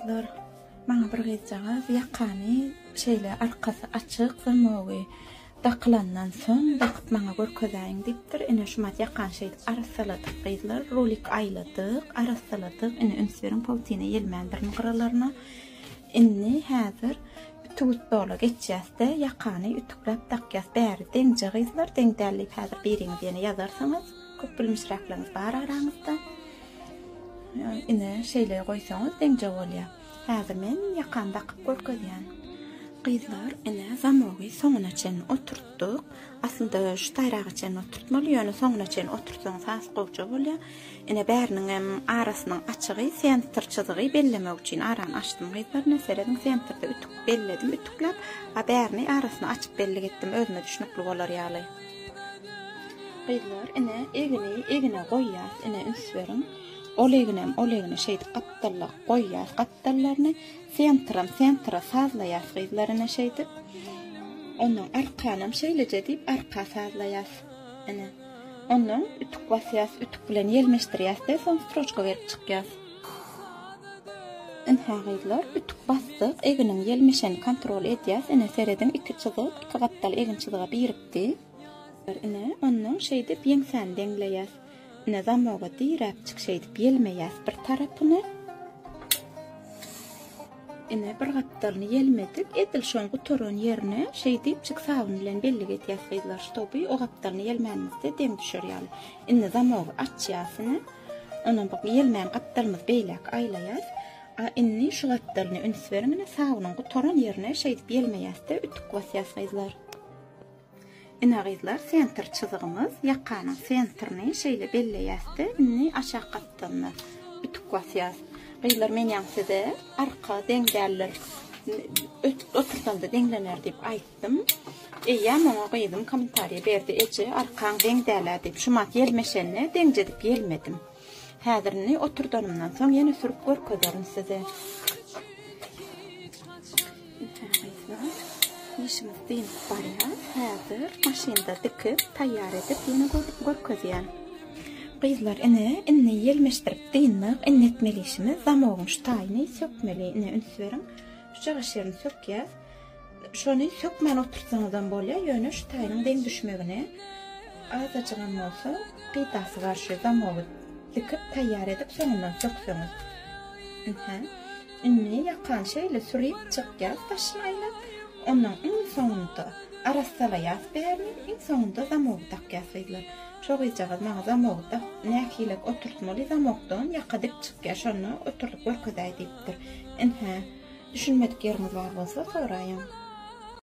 Gyzlar, maňa bir gyzjagaz ýakany şeýle arkasy açyk zamogy dakylandan soň dakyp maňa görkezäýiň diýipdir. Ine şumat ýakany şeýdip arassaladyk gyzlar. Rulik aýladyk, arassaladyk. Ine üns beriň pautina ýelmändirin gyralaryna. Indi häzir ütük stola geçýäs-de ýakany ütükläp dakýas. Bäri deňje gyzlar, deň däl diýip häzir biriňiz ýene ýazarsyňyz. Köp bilmişräkleriňiz bar araňyzda. Ine, şeýle goýsaňyz deňje bolýar. Häzir men ýakany dakyp görkezýän. Gyzlar, ine, zamogy soňuna çenli oturtdyk. Aslynda şu taýraga çenli oturtmaly, ýöne soňuna çenli oturtsaňyz has gowja bolýar. Ine, bäriniňem arasynyň açygy, sentr çyzygy bellemek üçin arany açdym gyzlar. Ine, serediň, sentrde ütük belledim, ütükläp, a bärini arasyny açyp bellik etdim, özüme düşnükli bolar ýaly. Gyzlar, ine, egini egine goýýas, ine, üns beriň. Ol eginem, ol egine şeýdip gapdalla goýýas gapdallaryny. Sentram sentra sazlaýas gyzlar, ine, şeýdip. Ondan arkanam şeýleje diýip arka sazlaýas. Ine. Ondan ütük basýas, ütük bilen ýelmeşdirýäs-de, soň stroçka berip çykýas. Ynha gyzlar, ütük basdyk, eginiň ýelmeşeni kontrol edýäs. Ine, serediň, iki çyzyk, iki gapdal egin çyzyga birikdi. Ine, onnoň şeýdip ýeňsäni deňleýäs. Ine, zamoga diräpjik şeýdip ýelmeýäs bir tarapyny. Ine, bir gapdalyny ýelmedik. Edil şoň gutaran ýerine şeýdipjik sabyn bilen bellik edýäs gyzlar, ştoby o gapdalyny ýelmänimizde deň düşer ýaly. Indi zamogy açýas ine. Ondan bu ýelmän gapdalymyzy beýläk aýlaýas. A indi şu gapdalyny üns beriň ine, sabynyň gutaran ýerine şeýdip ýelmeýäs-de, ütük basýas gyzlar. Ine gyzlar sentr çyzygymyz ýakanyň sentrini şeýle belleýäsde indi aşak gapdalynda ütük basýas. Gyzlar men ýaňy size arka deň däldir otursanda deňlener diýip aýtdym. Eýýäm oňa gyzym kommentariýa berdi eje arkaň deň dälä diýip şumat ýelmeşende deňjedip ýelmedim. Häzir indi oturdanymdan soň ýene sürüp görkezerin size. Işimiz dynyp barýar. Häzir maşynda dikip, taýýar edip ýene görkezýän. Gyzlar ine, indi ýelmeşdirip dyndyk. Indi etmeli işimiz zamogyň şu taýyny sökmeli. Ine üns beriň. Şujagaş ýerini sökýäs. Şony sökmän oturtsaňyzam bolýar, ýöne şu taýynyň deň düşmegine azajygam bolsa peýdasy bar şu zamogy dikip taýýar edip soňundan sökseňiz. Ine. Indi ýakany şeýle sürüp çykýas daşyny aýlap. Ondan iň soňunda arassalaýas bärini, iň soňunda zamogy dakýas gyzlar. Şo gyzjagaz maňa zamogy dak, nähilek oturtmaly zamokdan ýaka dik çykýar, şonda oturdyp görkezäý diýipdir. Ine, düşünmedik ýeriňiz bar bolsa soraýyň.